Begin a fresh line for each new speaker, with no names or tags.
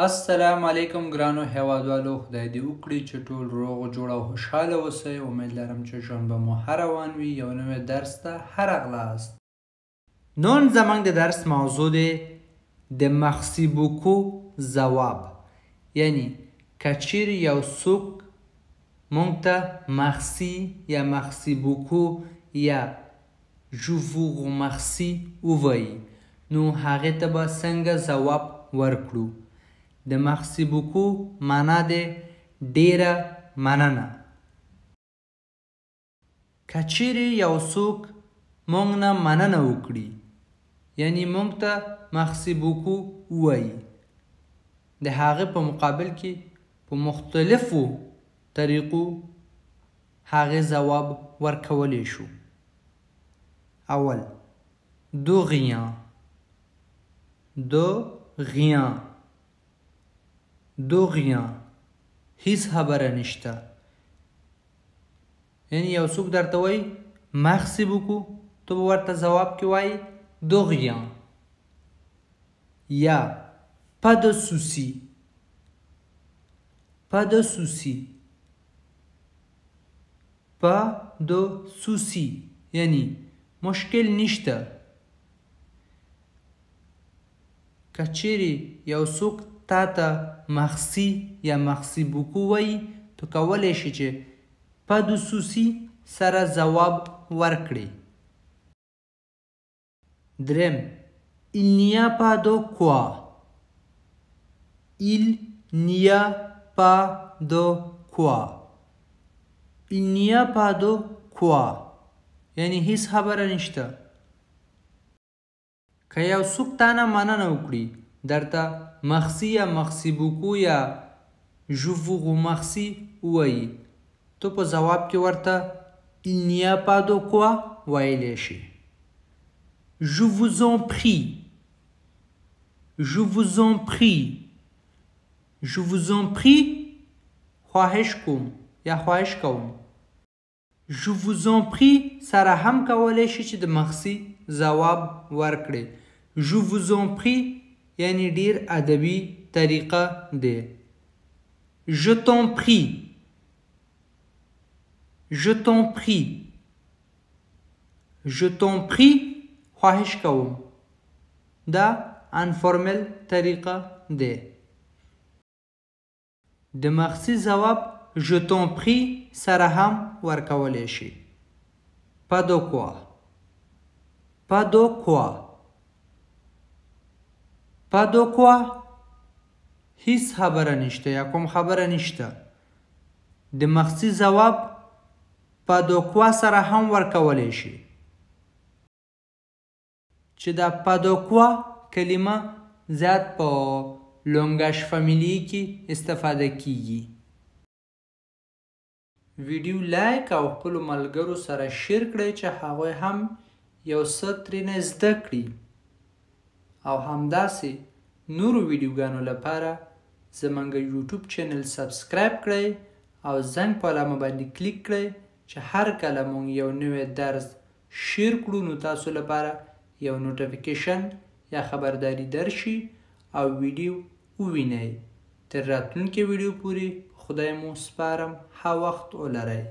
السلام علیکم ګرانو هیوادوالو، خدای دې وکړي چې ټول روغ جوړ او خوشحاله اوسئ. امید لرم چې ژوند به مو ښه روان وي. یو نوی درس ته ښه راغلاست. نن زموږ د درس موضوع دی د merci beaucoup ځواب، یعنی که چیرې یو څوک مونږ ته merci یا merci beaucoup یا je vous remercie ووایي، نو هغې ته به څنګه ځواب ورکړو. د merci beaucoup معنا دی ډیره مننه. که چیرې یو څوک مونږ نه مننه وکړي، یعنی مونږ ته merci beaucoup ووایي، د هغه په مقابل کې په مختلفو طریقو هغې ځواب ورکولی شو. اول، de rien، de rien، de rien، هیڅ خبره نشته. یعنی یو څوک درته وایي merci beaucoup، ته به ورته ځواب کې وایي de rien. یا pas de souci، pas de souci، pas de souci، یعنی مشکل نشته. که چیرې یو څوک تا ته merci یا merci beaucoup وایي، ته کولی شې چې pas de souci سره ځواب ورکړې. دریم، il n'y a pas de quoi، il n'y a pas de quoi، il n'y a pas de quoi، یعنی هیڅ خبره نشته. که یو څوک تا نه مننه وکړي، درته merci یا merci beaucoup یا je vous remercie ووایي، ته په ځواب کې ورته il n'y a pas de quoi ویلی شې. Je vous en prie، je vous en prie، je vous en prie، خواهش کوم یا خواهش کوم. Je vous en prie سره هم کولی شي چې د merci ځواب ورکړي. Je vous en prie یعنی ډیر ادبي طریقه دی. Je t'en prie، je t'en prie، je t'en prie، خواهش کوم. دا informel طریقه دی. د merci ځواب je t'en prie سره هم ورکولی شي. Pas de quoi، pas de quoi، pas de quoi، هیڅ خبره نشته یا کوم خبره نشته. د merci ځواب pas de quoi سره هم ورکولی شي. چې دا pas de quoi کلمه زیات په langage familier کې استفاده کیږي. ویډیو لایک او خپلو ملګرو سره share کړئ چې هغوی هم یو څه ترېنه زده کړي، او همداسې نورو ویډیوګانو لپاره زمونږ یوټیوب channel subscribe کړئ او زنګ په علامه باندې کلیک کړئ چې هر کله مونږ یو نوی درس share کړو نو تاسو لپاره یو notification یا خبرداری درشي او ویډیو ووینئ. تر راتلونکې ویډیو پورې خدای مو سپارم. ښه وخت ولرئ.